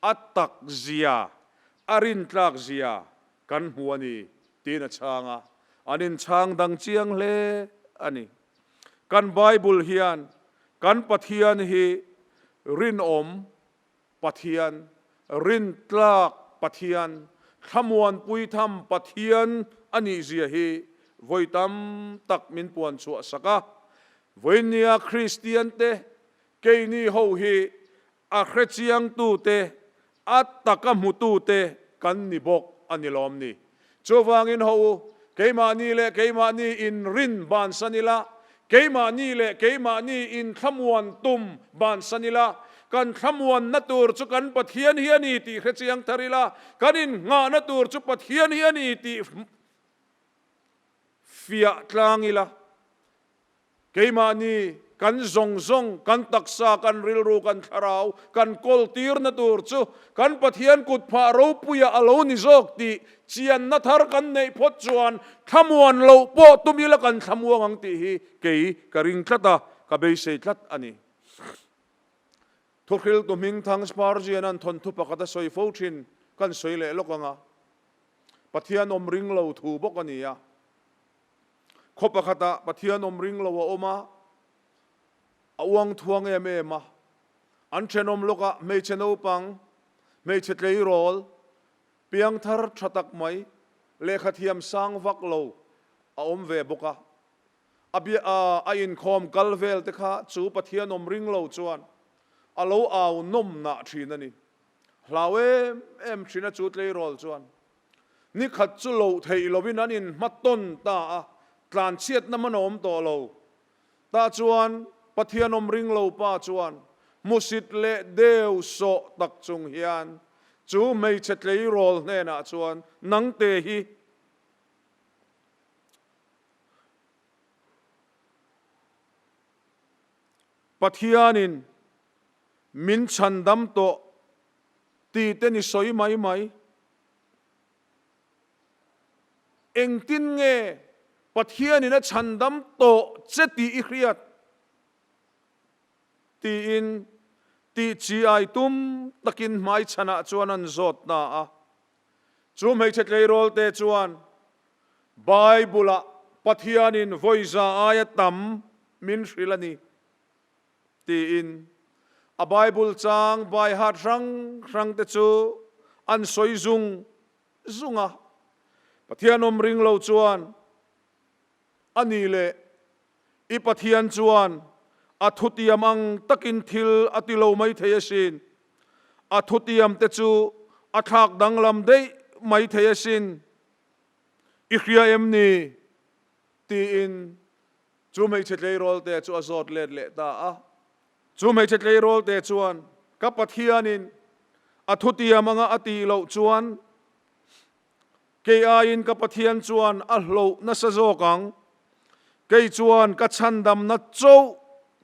a tak zia, a rintlak zia kan hmu a ni, tiin a chhang a. An inchhang dang chiang hle a ni. Kan Bible hian kan Pathian hi rinawm Pathian, rintlak Pathian, thlamuanpui tham Pathian a nih zia hi vawi tam tak min puan chhuah sak a. Vawinia Kristian te, keini ho hi a hrechiangtute, a taka hmutute kan ni bawk a ni lawm ni. Chuvangin ho u, keimahni leh keimahni inrin bansan ila, keimahni leh keimahni inthlamuan tum bansan ila, kan thlamuanna tur chu kan Pathian hi a ni tih hrechiang thar ila, kan innghahna tur chu Pathian hi a ni tih fiah tlang ila. Keimahni kan zawng zawng, kan taksa, kan rilru, kan thlarau, kan kawl tirna tur chu kan Pathian kut phah ropuia a lo ni zawk tih chianna thar kan neih phawt chuan thlamuan loh pawh tum ila kan thlamuang ang tih hi kei ka ring tlat a, ka beisei tlat a ni. Thuhriltu hmingthang Spurgeon an thawnthu pakhat a sawi fo thin kan sawi leh lawk ang a, Pathian awm ring lo thu bawk a ni a. Khaw pakhatah Pathian awm ring lo a awm a, a uang thuang em em a. An thenawm lawkah hmeichhe naupang, hmeichhe tleirawl, piangthar tha tak mai, lehkha thiam sang vak lo a awm ve bawk a. A bia a inkhawm kal vel te kha chu Pathian awm ring lo chuan a lo au nawm nah thin a ni. Hlau em em thin a chu tleirawl chuan. Ni khat chu loh theih lovin an inhma tawn ta a, tlanchhiatna hman a awm tawh lo. Tah chuan Pathian awm ring lo pa chuan hmusit leh deu sawh tak chung hian chu hmeichhe tleirawl hnenah chuan, Nangte hi! Pathianin min chhandam tawh tih te ni sawi mai mai. Engtin nge Pathianin a chhandam tawh che tih i hriat? Tiin tih chi ai tum takin hmaichhanah chuan an zawt ta a. Chu hmeichhe tleirawlte chuan Bible-ah Pathianin vawiza aia tam min hrilh a ni tiin a Bible chang baihat hrang hrangte chu an sawi zung zung a. Pathian awm ring lo chuan a ni leh i Pathian chuan a thutiam ang takin thil a ti lo mai thei asin. A thutiamte chu a thlak danglam daih mai thei asin. I hria em ni? tiin chu hmeichhe tleirawlte chu a zawt let leh ta a. Chu hmeichhe tleirawlte chuan, Ka Pathianin a thutiam anga a tih loh chuan, kei aiin ka Pathian chuan a hloh nasa zawk ang. Kei chuan ka chhandamna chauh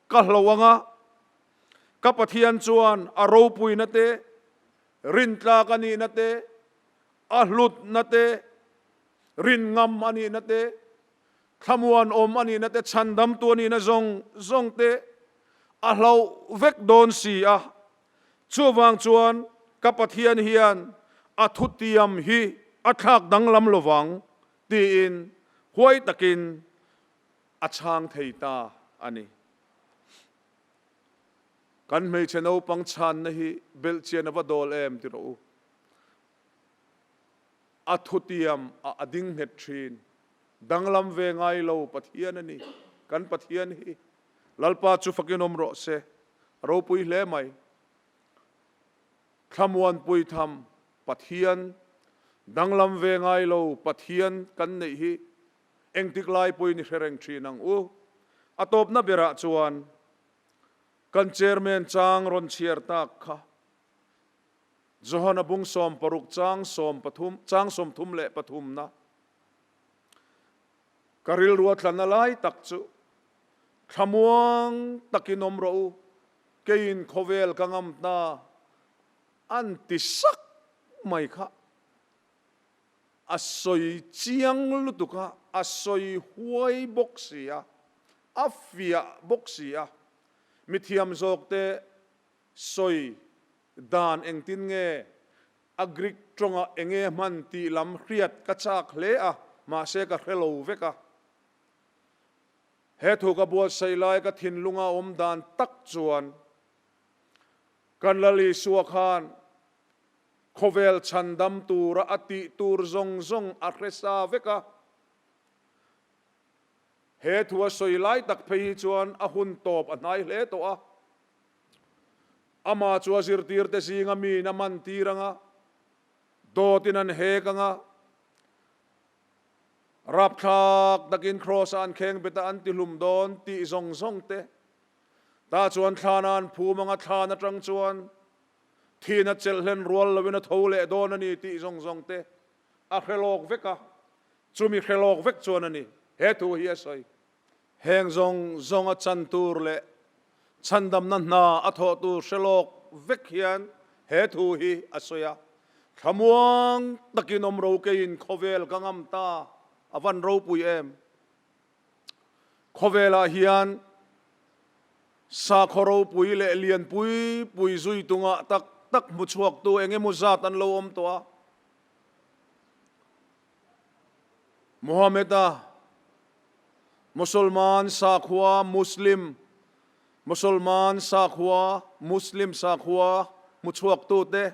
ka hloh ang a, ka Pathian chuan a ropuina te, rintlak a nihna te, a hlutna te, rinngam a nihna te, thlamuanawm a nihna te, chhandamtu a nihna zawng zawng te a hlauh vek dawn si a. Chuvang chuan ka Pathian hian a thutiam hi a thlak danglam lovang tiin huai takin a chhang thei ta a ni. Kan hmeichhe naupang chhanna hi belhchian a va dawl em ti rawh u. A thutiam a a ding nghet thin. Danglam ve ngai lo Pathian a ni. Kan Pathian hi Lalpa chu fakin awm rawh se. A ropui hle mai. Thlamuanpui tham Pathian, danglam ve ngai lo Pathian kan neih hi engtik lai pawhin i hre reng thin ang u. A tawpna berah chuan kan Chairman chang rawn chhiar tak kha Johana bung 60 chang 13 chang 33 na ka rilru a tlan a lai tak chu thlamuang takin awm rawh u, keiin khawvel ka ngam ta an ti sak mai kha a sawi chiang lutuk a, a sawi huai bawk si a, a fiah bawk si a, mithiam zawkte Sawi dan engtin nge a Greek tawngah enge hman tih lam hriat ka chak hle a, mahse ka hre lo vek a. He thu ka buatsaih lai ka thinlunga awm dan tak chuan kan Lal Isua khan khawvel chhandam tura a tih tur zawng zawng a hre sa vek a. He thu a sawi lai tak phei hi chuan a hun tawp a hnai hle tawh a. Amah chu a zirtirte zinga miin a man tir ang a, dawtin an hek ang a, rapthlak takin kraws-ah an kheng bet a, an tihlum dawn tih zawng zawng te. Tah chuan thlana an phum ang a, thlan atang chuan thihna chelh hlen rual loin a tho leh dawn a ni tih zawng zawng te a hre lawk vek a, chumi hre lawk vek chuan a ni he thu hi a sawi. Heng zawng zawnga chan tur leh chhandamna hna a thawh tur hre lawk vek hian he thu hi a sawi a, Thlamuang takin awm ro keiin khawvel ka ngam ta, a van ropui em? Khawvelah hian sakhaw ropui leh lian pui pui zui tungah tak tak hmu chhuaktu eng emaw zat an lo awm tawh a. Muhammad-a Musulman sakhua Muslim Musulman sakhua Muslim sakhua hmu chhuaktute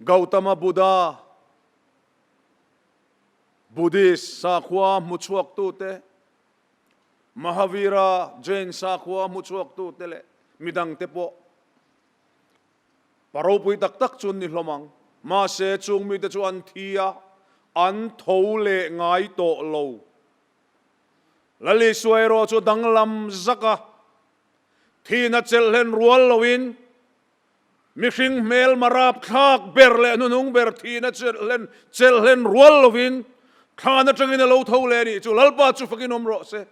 Gautama Buddha Buddhist sakhua hmu chhuaktute Mahavira Jain sakhua hmu chhuaktute leh midangte pawh Pa ropui tak tak chu an ni hlawm ang. Mahse, chung mite chu an thi a, an tho leh ngai tawh lo. Lal Isua erawh chu danglam zak a, thihna chelh hlen rual loin mihring hmelma rapthlak ber leh hnuhnung ber thihna chelh hlen chelh hlen rual loin thlan atangin a lo tho leh a nih chu. Lalpa chu fakin awm rawh se.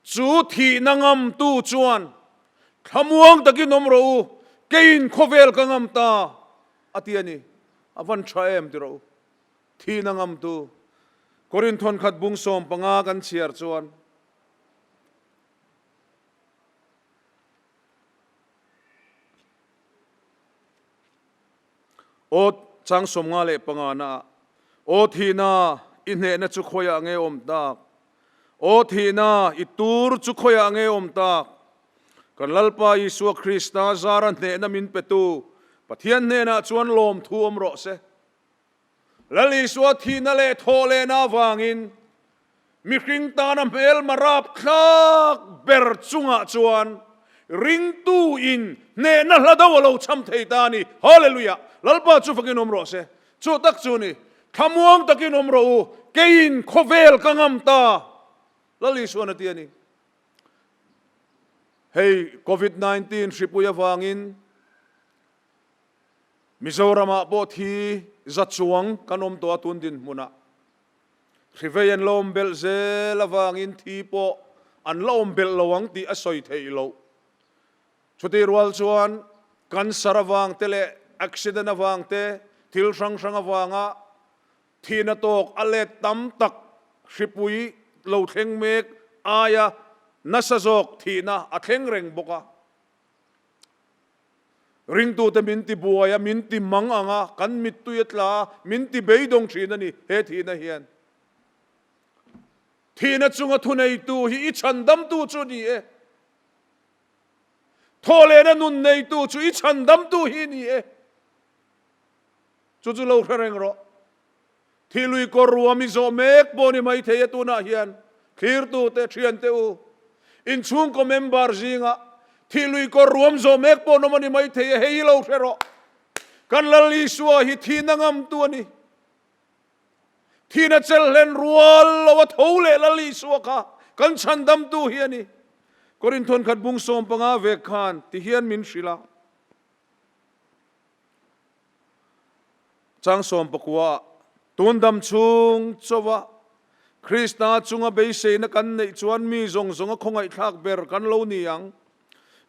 Chu thihna ngamtu chuan, Thlamuang takin awm rawh u, keiin khawvel ka ngam ta, a ti a ni. A van tha em ti rawh u. Thihna ngamtu. Korinthon khat bung 15 kan chhiar chuan. Aw chang 55 na ah, Aw thihna, i hnehna chu khawiah nge awm tak? Aw thihna, i tur chu khawiah nge awm tak? Kan Lalpa Isua Krista zara hnehna min petu Pathian hnenah chuan lawmthu awm rawh se. Lal Isua thihna leh thawh lehna avangin mihring tana hmelma rapthlak ber chungah chuan ringtu in hnehna hla do a lo cham thei ta a ni. Hallelujah! Lalpa chu fakin awm rawh se. Chu tak chu ni, thlamuang takin awm rawh u, keiin khawvel ka ngam ta. Lal Isuan a ti a ni. Hei Covid 19 hripui avangin Mizoramah pawh thi za chuang kan awm tawh a tun dinhmunah. Hrivei an la awm belh zel avangin thi pawh an la awm belh lo ang tih a sawi theih loh. Chutih rual chuan cancer avang te leh accident avang te, thil hrang hrang avanga thihna tawk a let tam tak hripui lo thleng mek aia nasa zawk thihna a thleng reng bawk a. Ringtute min ti buai a, min ti mang ang a, kan mittui a tla a, min ti beidawng thin a ni he thihna hian. Thihna chunga thuneitu hi i chhandamtu chu ni e. Thawhlehna nun neitu chu i chhandamtu hi ni e. Chu chu lo hre reng rawh. Thih lui kawr ruam i zawh mek pawh ni mai thei e tunah hian thlirtute, thiante u, inchhungkaw member zingah thih lui kawr ruam zawh mek pawh nawm a ni mai thei e, hei hi lo hre rawh. Kan Lal Isua hi thihna ngamtu a ni. Thihna chelhlen rual lo a tho leh Lal Isua kha kan chhandamtu hi a ni. Korinthon khat bung 15 vek khan tihian min hrilh a. Chang 19 ah, Tun dam chhung chauha Krista chunga beiseina kan neih chuan mi zawng zawnga khawngaihthlak ber kan lo ni ang.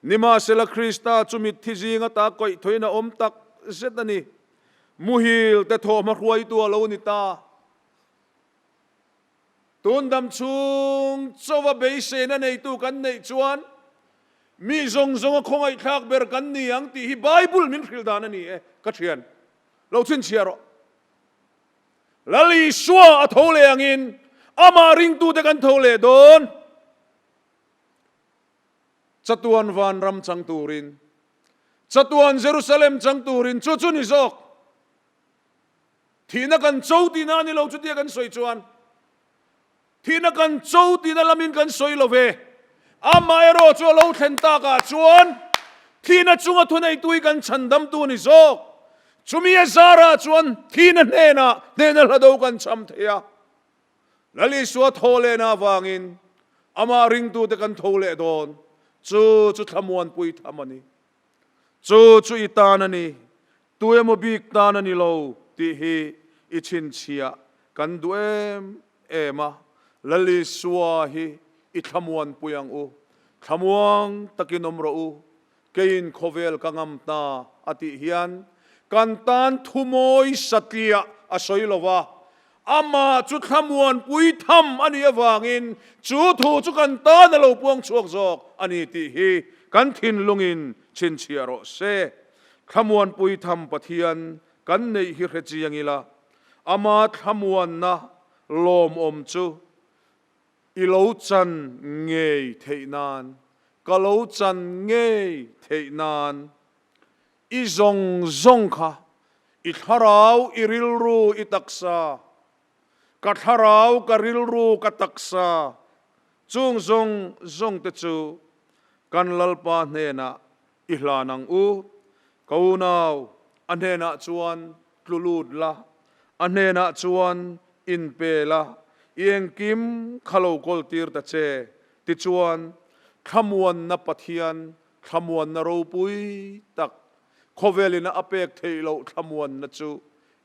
Nimahsela Krista chu mitthi zinga ta kawihthawin a awm tak zet a ni. Muhil te thawhhma hruaitu a lo ni ta. Tun dam chhung chauha beiseina neitu kan neih chuan mi zawng zawnga khawngaihthlak ber kan ni ang tih hi Bible min hrilh dan a ni e, ka thian. Lo chhinchhiah rawh. Lal Isua a tho leh angin amah ringtute kan tho leh dawn. Chatuan vanram chang turin, chatuan Jerusalem chang turin chu chu ni zawk. Thihna kan cho tihna a ni lo chutia kan sawi chuan thihna kan cho tihna lamin kan sawi lo ve. Amaherawh chu a lo thlen takah chuan thihna chunga thuneitu hi kan chhandamtu a ni zawk. Chumi a zarah chuan thihna hnenah hnehna hla do kan cham thei a. Lal Isua thaw lehna avangin amah ringtute kan tho leh dawn. Chu chu thlamuanpui tham a ni. Chu chu i tan a ni. Tu emaw bik tan a ni lo tih hi i chhinchhiah kan duh em em a, Lal Isua hi i thlamuanpui ang u, thlamuang takin awm rawh u, keiin khawvel ka ngam ta a tih hian kan tan thumawi satliah a sawi lo va, amah chu thlamuanpui tham a nih avangin chu thu chu kan tan a lo puang chhuak zawk a ni tih hi kan thinlungin chhinchhiah rawh se. Thlamuanpui tham Pathian kan neih hi hre chiang ila, ama thlamuanna lawmawm chu i lo chan ngei theih nan, ka lo chan ngei theih nan, i zawng zawng kha, i thlarau, i rilru, i taksa, ka thlarau, ka rilru, ka taksa, chung zawng zawng te chu kan Lalpa hnenah I hlan ang u, ka unau, a hnenah chuan tlu lut la, a hnenah chuan inpe la, i engkim kha lo kawl tir ta che, tichuan thlamuanna Pathian thlamuanna ropui tak, khawvelina a pek theih loh thlamuanna chu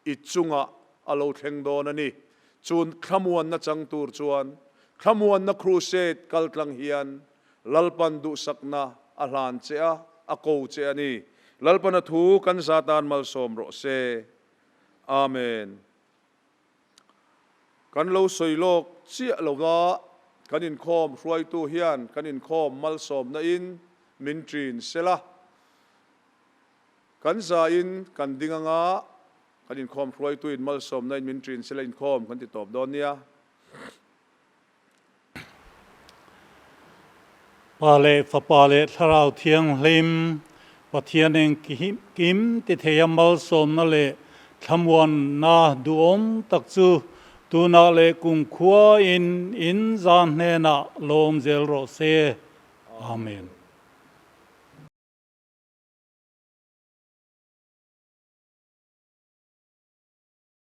i chungah a lo thleng dawn a ni. Chun thlamuanna chang tur chuan. Thlamuanna Crusade kaltlang hian Lalpan duhsakna a hlan che a, a ko che a ni. Lalpan a thu kan za tan malsawm rawh se. Amen. Kan lo sawi lawk chiah lo va, kan inkhawm hruaitu hian kan inkhawm malsawmna in min ṭin sela. Kan za in kan ding anga kan inkhawm hruaitu in malsawmna in min ṭin sela inkhawm kan ti tawp dawn nia. Pa leh Fapa leh Thlarau Thianghlim, Pathian engkim ti theia malsawmna leh thlamuanna duhawm tak chu tunah leh kumkhua in in zan hnenah lawm zel rawh se. Amen.